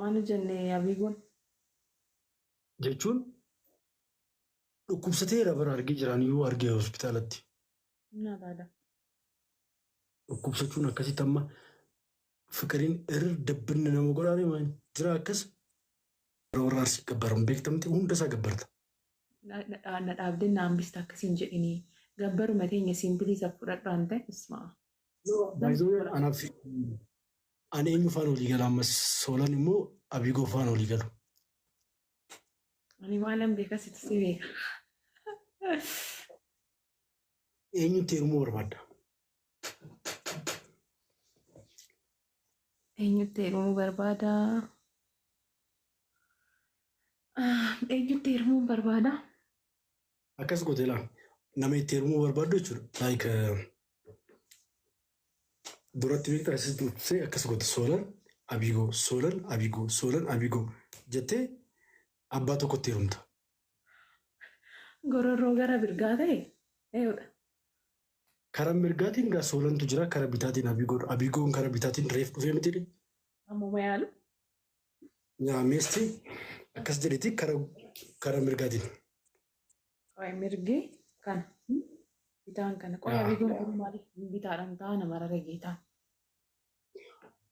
Waan hojjenne Abiigoon. Jechuun dhukkubsateera bara argee jiraan iyyuu argee hospitaalatti. Innaa taada. Dhukkubsachuun akkasitti amma fiqiriin irra dabbinna nama godhaare maal jira akkas. Warra Arsii gabbaramu beektamti hunda isaa gabbarta. Na dhaabdee na hambista akkasiin jedhinii. Gabbaruma teenya simple isa fudhadhu an ta'e ismaa. Baay'ee anaaf ani eenyu faana walii gala ammas Soolan immoo Abiigoo faana walii galu. Ani maalan beeka situ si beeka. Eenyutti heerumuu barbaadda? Eenyutti heerumuu barbaada? Eenyutti heerumuu barbaada? Akkas goote laa nama itti heerumuu barbaaddu jechuudha. Like duratti beektaa asis dursee akkas goote Soolan Abiigoo Soolan Abiigoo Soolan Abiigoo jettee abbaa tokkotti heerumta. Gororroo gara birgaa ta'e eeyudha. Kara mirgaatiin gaa Soolantu jira kara bitaatiin Abiigoodha. Abiigoon kara bitaatiin reef dhufee miti. Ammuma yaalu. Yaa meesti akkas jedhiti kara kara mirgaatiin. Qoy mirgi kana. Bitaan kana. Qoy Abiigoon kun maaliif bitaadhaan ta'a nama rara geetaa.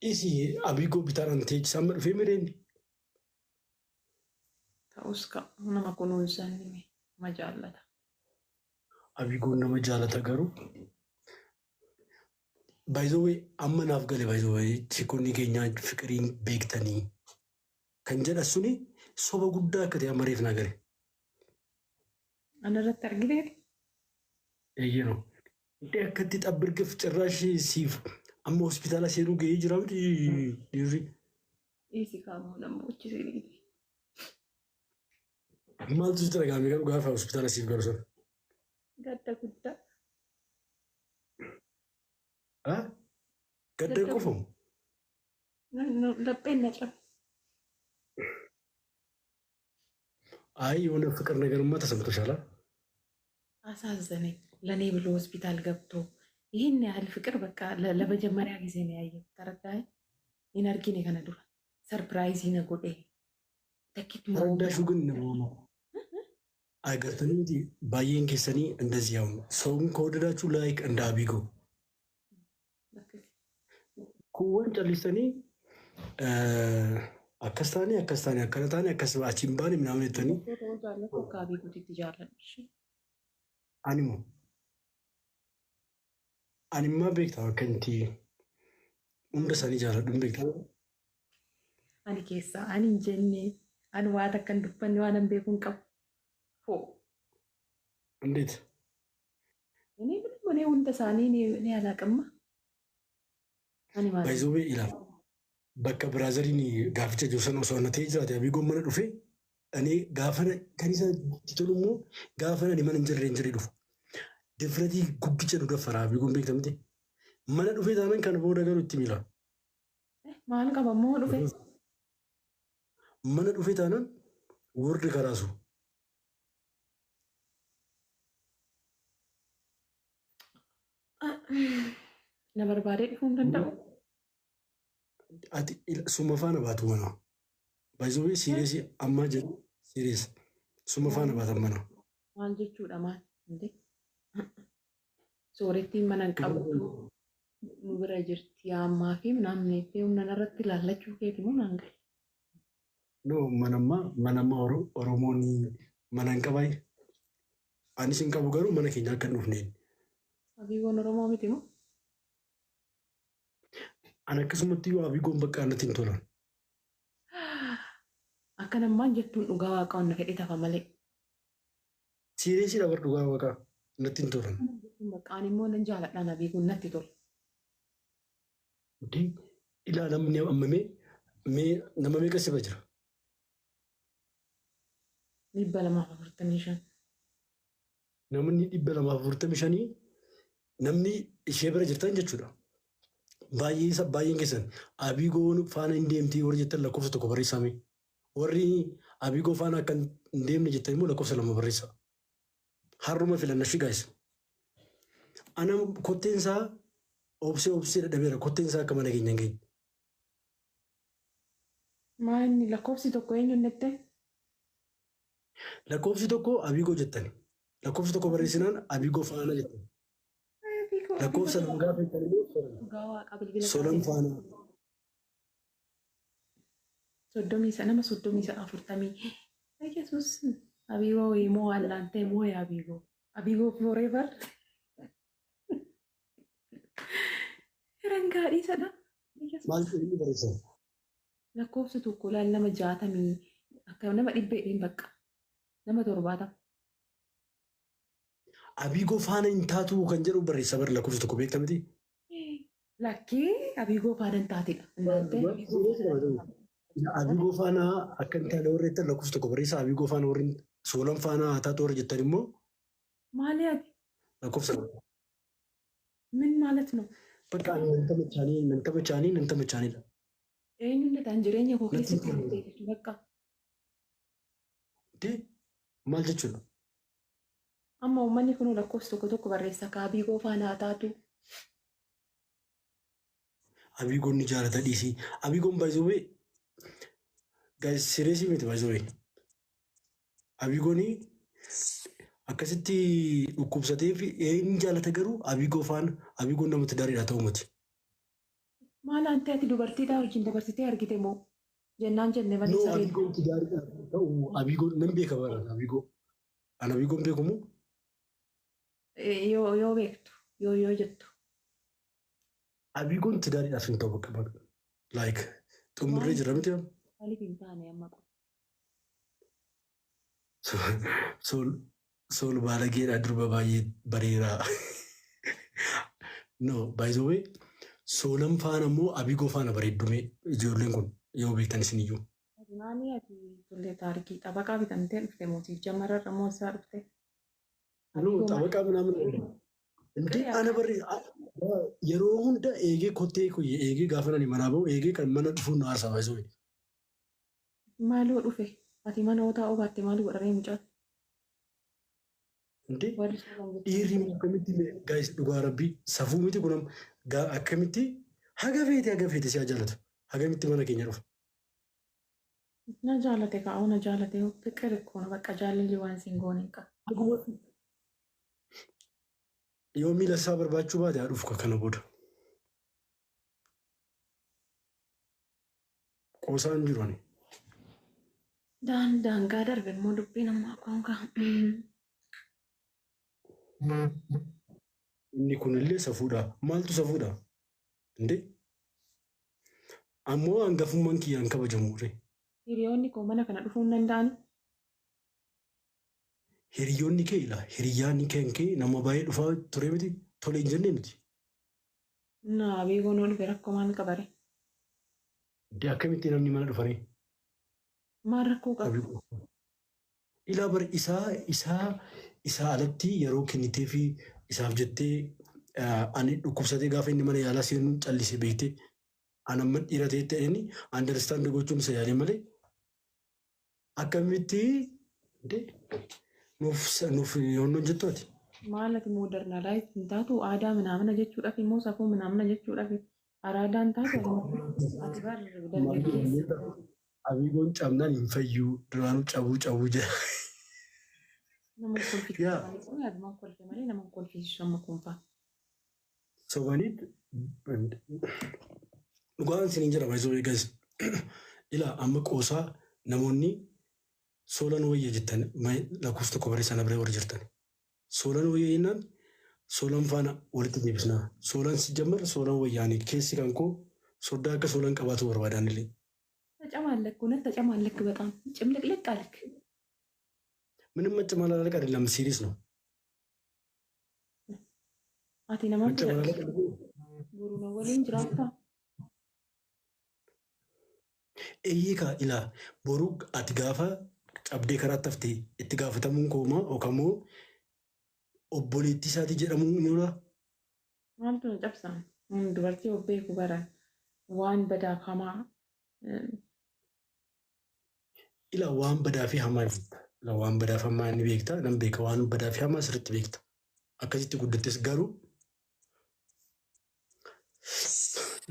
Isi Abiigoo bitaadhaan teechisa amma dhufee mireen. Ta'us ka nama kunuunsan nama jaallata. Abiigoon nama jaalata garuu. By the way amma naaf gale by the way chikkonni keenyaa fiqiriin beektanii kan jedha suni soba guddaa akka ta'e amma reef naa gale. Ana irratti argitee? Eeyyeno. Inni akkatti xabbirgif cirraash siif amma hospitaala seenuu ga'ee jira miti dhiirri. Dhiisi kaamuu nama bochisee dhiisi. Maaltu sitti dhaga'ame garuu gaafa hospitaala siif galu sana? Gadda guddaa. Ah? Gadda qofamu? Lapheen na cabe. አይ የሆነ ፍቅር ነገርማ ተሰምቶሻል። አሳዘነኝ። ለእኔ ብሎ ሆስፒታል ገብቶ ይህን ያህል ፍቅር በቃ ለመጀመሪያ ጊዜ ነው ያየሁት። ተረዳኸኝ? Hin argine kana dura surprise na godhe takkitti ተረዳሹ ግን agartanii miti baay'een keessanii እንደዚህ አሁን ሰውን ከወደዳችሁ like እንደ አቢጎ kuuwwan callisanii akkas taane akkas taane akkana taane akkas achi hin baane ምናምን jettanii Jaalladhu akka Abiiguutitti jaalladhu. Animo animmaa beektaa akka inti hunda isaanii jaaladhu hin beektaa. Ani keessaa ani hin jenne ani waan takka hin dubbanne waan hin beeku hin qabu. Hoo. እንዴት? እኔ ምንም እኔ hunda isaanii እኔ አላውቅማ። Ani maal? By the way ilaal bakka brotheriin gaaficha jiru sana osoo na ta'ee jiraate Abiigoon mana dhufe ani gaafa kan isa itti tolu immoo gaafa ani mana hin jirre hin jirre dhufu. Difratii guggicha nu daffara Abiigoon beektamte. Mana dhufee taanaan kana booda garuu itti mila. Maal qaba immoo dhufe? Mana dhufee taanaan warri karaasu. Na barbaadee dhufuu hin danda'u. Ati suma faana baatu mana. Baay'ee serious ammaa jedhu serious suma faana baatan mana. Maal jechuudha maal? Inde soorettiin mana hin qabdu nu bira jirti ammaa fi namni itti humna narratti ilaallachuu keeti moo naan gahe? No, manammaa manammaa Oromoon mana hin qabaayi. Anis hin qabu garuu mana keenya akka hin dhufneen. Abiigoon Oromoo miti moo? Ani akkasumatti yoo Abiigoon bakka natti hin tolan. Akka nammaan jettuun dhugaa waaqa onna fedhe tafa malee. Seriousiidha bar dhugaa waaqaa natti hin tolan. Bakka ani immoo nan jaaladhaan Abiigoon natti tola. Ilaa namni amma mee nama meeqa siba jira? 245. Namni 245 namni ishee bira jirtan jechuudha. Baay'ee baay'een keessan Abiigoon faana hin deemtii warri jettan lakkoofsa 1 barreessaa mee. Warri Abiigoo faana akka hin deemne jettan immoo lakkoofsa 2 barreessaa. Har'uma filanna shi guys. Ana kotteen isaa obsee obsee dadhabeera kotteen isaa akka mana keenya hin geenye. Maa inni lakkoofsi tokko eenyuun nette? Lakkoofsi tokko Abiigoo jettani. Lakkoofsi tokko barreessinaan Abiigoo faana jettani. Lakkoofsa lama gaafa jettan immoo Solan. Dhugaa waaqa bilbila Solan faana. Soddomii isa nama soddomii isa afurtamii. Yesuus, Abiigoo moo allaantee moo Abiigoo? Abiigoo forever. Rangaadhii sadha. Maal inni barreessan? Lakkoofsi tokko laal nama 60 akka nama dhibbeedhiin bakka nama 70. Abiigoo faana hin taatu kan jedhu barreessa bara lakkoofsa tokko beekta miti? Lakkii, Abiigoo faana hin taatedha. Abiigoo faana akka hin taane warri jettan lakkoofsa tokko barreessa. Abiigoo faana warri Soolan faana haa taatu warri jettan immoo Maali ati? lakkoofsa. ምን ማለት ነው? Bakka ani nan tamachaanii nan tamachaanii nan tamachaaniidha. Eenyuun ta'an jireenya koo Natti keessatti hin murteessitu bakka. Maal jechuudha? Amma uummanni kun lakkoofsa tokko tokko barreessa ka Abiigoo faana haa taatu. Abiigoon ni jaalata dhiisii. Abiigoon baay'isuu guys serious miti baay'isuu. Abiigoon akkasitti dhukkubsatee fi inni jaalata garuu Abiigoo faana Abiigoon namatti daariidha ta'u miti. Maal ante ati dubartiidhaa wajjin dabarsitee argite moo? Jennaan jenne malee No, saree. Abiigoon gaariidha ta'u Abiigoon nan beeka bara Abiigoo. Ani Abiigoon beekumu. Yoo beektu yoo jettu. Abiigoon tidaariidhaaf hin ta'u bakka bakka. Like xumurree jira miti. Maaliif hin taane amma kun? Sool sool baalageedha durba baay'ee bareedaa. No, by the way, Soolan faana immoo Abiigoo faana bareeddume ijoolleen kun yoo beektan isin iyyuu. Ati maali ati tollee taarikii xabaqaa bitamtee dhufte mootiif jamararra moo isaa dhufte? No, xabaqaa ምናምን እንዴ ana barri yeroo hunda eegee kottee kuyye eegee gaafa nani manaa bahu eegee kan mana dhufuun na haasawaa isoo. Maaloo dhufe? Ati mana yoo taa'uu baatte maal godharee mucaan? እንዴ Warri Soolan jettu. Dhiirri immoo akkamitti guys, dhugaa rabbii safuu miti kun akkamitti haga feete si haa jaalatu hagamitti mana keenya dhufa. Na jaalate kaa'uu na jaalate ፍቅር እኮ ነው በቃ jaalalli waan siin goone hin qabu. Yoo miila isaa barbaachuu baate haa dhufu kana booda. Qoosaan jiru ani. Daan daangaa darbe immoo dubbiin ammaa kun kaa. Inni kunillee safuudha. Maaltu safuudha? Indee? Ammoo hangafummaan kiyyaan kabajamu. Hiriyoonni koo mana kana dhufuu hin danda'ani. Hiriyoonni kee ila hiriyaanni kee kee nama baay'ee dhufaa ture miti tole hin jenne miti. Na Abiigoon yoo dhufe rakkoo maal qabare? Indee akkamitti namni mana dhufanii? Maal rakkoo qaba? Ilaa bar isaa alatti yeroo kennitee fi isaaf jettee ani dhukkubsatee gaafa inni mana yaalaa seenu callise beektee ani amma dhiira ta'e ta'een understand gochuun isa yaalee malee akkamitti nuuf yoonnoon jettu ati. Maal ati modernize hin taatu aadaa minaamina jechuudhaaf immoo safuu minaamina jechuudhaaf araadaan taatu ati bar dargaggeessa. Abiigoon cabnaan hin fayyuu duraanuu cabuu cabuu jedha. Nama kolfisiisu Yaa. Nama kolfe malee nama kolfisiisu amma kunfaa. Sobaniit dhugaan isiniin jedha baay'isoo eegas ilaa amma qoosaa namoonni Soolan wayya jettan lakkoofsa tokko barreessaa na bira warri jirtan. Soolan wayya jennaan Soolan faana walitti deebisnaa. Soolan si jammar Soolan wayyaanii keessi kan koo soddaa akka Soolan qabaatu barbaadan illee. ተጨማለክ፣ እውነት ተጨማለክ፣ በጣም ጭምልቅልቅ አልክ። ምንም መጨማላለቅ አይደለም፣ serious ነው። Ati nama መጨማላለቅ boru na waliin jiraattaa? Eeyyee ilaa boruu ati gaafa cabdee karaa haftee itti gaafatamuun koomaa yookaan immoo obboleettii isaatii jedhamuun ni oola. Maaltu na cabsaa? Dubartii of beeku baran waan badaaf hamaa Ilaa waan badaa fi hamaa beekta. Ilaa waan badaa fi hamaa ni beekta. Nan beeka waan badaa fi hamaa sirriitti beekta. Akkasitti guddattes garuu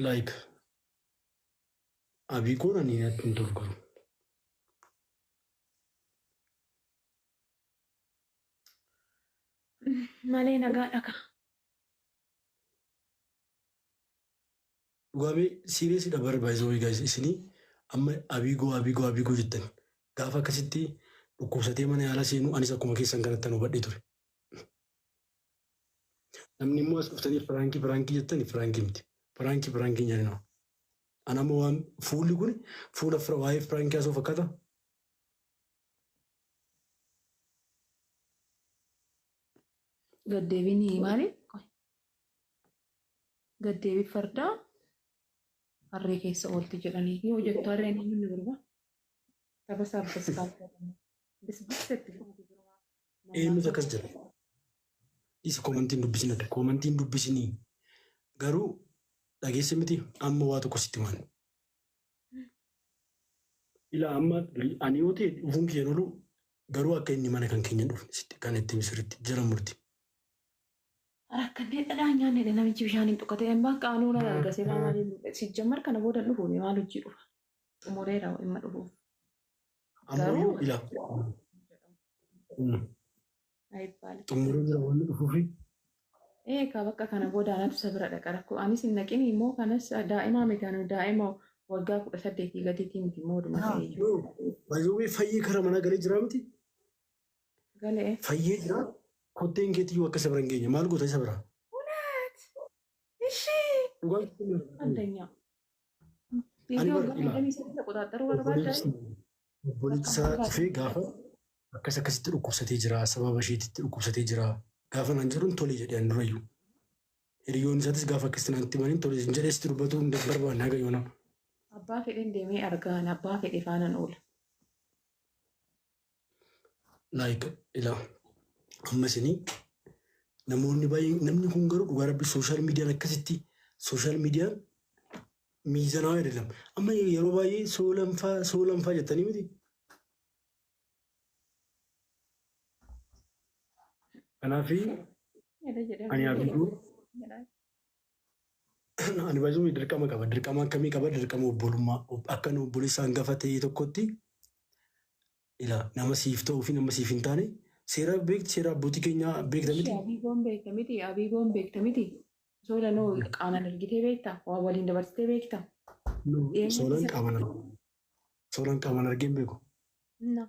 like Abiigoon ani natti hin tolu garuu. Malee nagaa dhaga. Dhugaamee seriousidha barbaachisoo guys, isinii amma Abiigoo, Abiigoo, Abiigoo jettan. Gaafa akkasitti dhukkubsatee mana yaala seenu anis akkuma keessan kanatti an hubadhee ture. Namni immoo as dhuftanii prank prank jettani, prank miti. Prank prank hin jedhina. Ana amma waan fuulli kun fuula waa'ee prank haasoo fakkaata. Gaddeebiin maali? Gaddeebii fardaa harree keessa oolti jedhanii yoo jettu harreen eenyuun ni gurba? Tapha sabbas bisbisetti. Eenyutu akkas jedha? Isa commentiin dubbisina. Commentiin dubbisinii. Garuu dhageesse miti, amma waa tokko sitti maan. Ilaa, amma ani yoo ta'e dhufuun kiyyan oolu, garuu akka inni mana kan keenya hin dhufne sitti kan itti sirriitti jala murti. Rakkannee dhadhaa nyaanne, namichi bishaan hin tuqate. Bakka anuu nan arga seeraa maaliin sijjammar kana booda dhufu maal hojii dhufa? Xumureera dhimma dhufuuf. Ammoo Garuu- ilaa. Ayibbaale. Xumuree jira wanni dhufuufi. Eegaa, bakka kana booda anatu isa bira dhaqa rakkoo. Anis hin naqin immoo kanas daa'imaa miti, anu daa'ima waggaa 18 gadiitii miti immoo oduma ta'e iyyuu. Baay'ee fayyee kara manaa galee jira miti. Galee. Fayyee jira. Kotteen keetiyyuu akka isa bira hin geenye maal goota isa bira? Ishee Dhugaan አንደኛ Ani bar ilaa. ተቆጣጠሩ barbaadda. Obboleetti isaa dhufee gaafa akkas akkasitti dhukkubsatee jira, sababa isheetitti dhukkubsatee jira gaafa naan jedhuun tole jedhee an durayyuu. Hiriyoonni isaatis gaafa akkasitti naan itti himaniin tole hin jedhee sitti dubbatuu hin barbaanne haga yoona. Abbaa fedhen deemee argaan, abbaa fedhe faanan oola. Like ilaa, amma isinii namoonni baay'een, namni kun garuu dhugaa rabbi social mediaan akkasitti social mediaan miizanaa አይደለም. Amma yeroo baay'ee soolanfaa soolanfaa jettanii miti. Kanaaf ani Abiyyuu ani baay'ee dirqama qaba. Dirqama akkamii qaba? Dirqama obbolummaa. Akka nu obboleessa hangafa ta'e tokkotti, ilaa, nama siif ta'uu fi nama siif hin taane seera beekti, seera abbootii keenyaa beekta miti. Abiigoon beekta miti, Abiigoon beekta miti. Soolanoo qaamaan argitee beekta? Waa waliin dabarsitee beekta? Soolan qaamaan soolan qaamaan argee hin beeku. Na.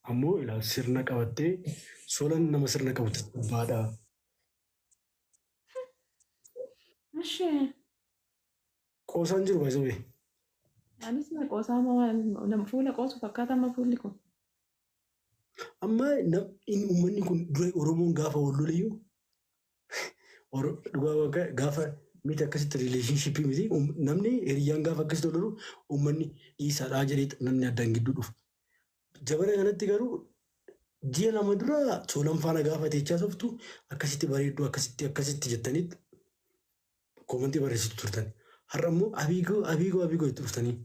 Ammoo ilaa, sirna qabattee soolan nama sirna qabu baadha. Ishee. Qoosaan jiru baay'ee. Anis na qoosaa nama fuula qoosu fakkaata amma fuulli kun. Amma uummanni kun dura Oromoon gaafa wal loliyyuu dhugaa waaqa gaafa miti akkasitti relationship miti, namni hiriyyaan gaafa akkasitti wal lolu uummanni dhiisaadhaa jedhee namni addaan gidduu dhufu. Jabana kanatti garuu ji'a 2 dura soolan faana gaafa teechaa softu akkasitti bareedduu akkasitti akkasitti jettanitti comment barreessitu turtan. Har'a immoo Abiigoo, Abiigoo, Abiigoo itti dhuftanii.